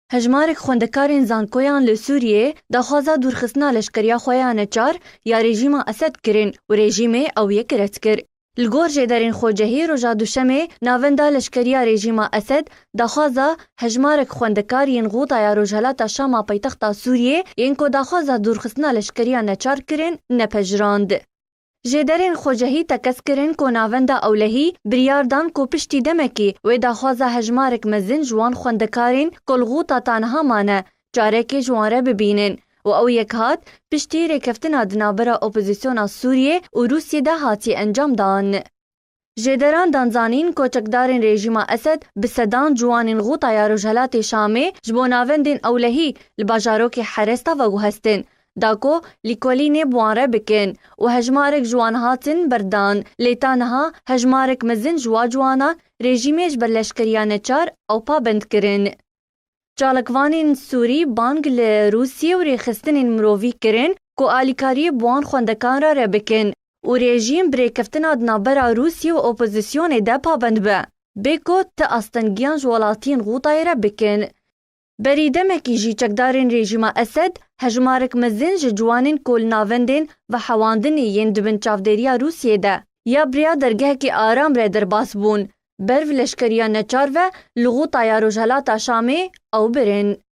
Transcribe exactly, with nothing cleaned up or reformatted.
Hejmarek xwendekarên zankoyan li Sûriyê daxwaza dûrxistina leşkeriya xwe ya neçar ya rejîma Esed kirin û rejîmê ew yek red kir. Li gor jêderên xwecihî, roja Duşemê navenda leşkeriya rejîma Esed daxwaza hejmarek xwendekar yên Xûta ya Rojhelata Şama paytexta Sûriyê yên ku daxwaza dûrxistina leşkeriya neçar kirin nepejirand. Jêderên xwecihî tekez kirin ku navenda ewlehî biryar dan ku piştî demekî wê daxwaza hejmarek mezin ji wan xwendekarên ku li Xûta ta niha mane, carekê ji wan re bibînin û ew yek hat piştî rêkeftina di navbera opozîsyona Sûriyê û Rûsiyê de hatiye encam dan. Jêderan dan zanîn ku çekdarên rejîma Esed bi sedan ciwanên Xûta ya Rojhelatê Şamê ji bo navendên ewlehî li bajarokê Heresta veguhestin, da ku lîkolînê bi wan re bikin û hejmarek ji wan hatin berdan, lê ta niha hejmarek mezin ji wa ciwana rejîmê ji ber leşkeriya neçar ew pabend kirin. Çalakvanên Sûrî bang li Rûsiyê û rêxistinên mirovî kirin ku alîkariyê bi wan xwendekan re re bikin û rejîm bi rêkeftina di navbera Rûsiyê û opozîsyonê de pabend be, bê ku ti astengiyan ji welatiyên Xûtayê re bikin. Berî demekî jî çekdarên rejîma Esed hejmarek mezin ji ciwanên ku li navendên vehewandinê yên di bin çavdêriya Rûsiyê de ya bi rêya dergehekî aram re derbas bûn, ber bi leşkeriya neçar ve li Xûta ya Rojhelata Şamê ew birin.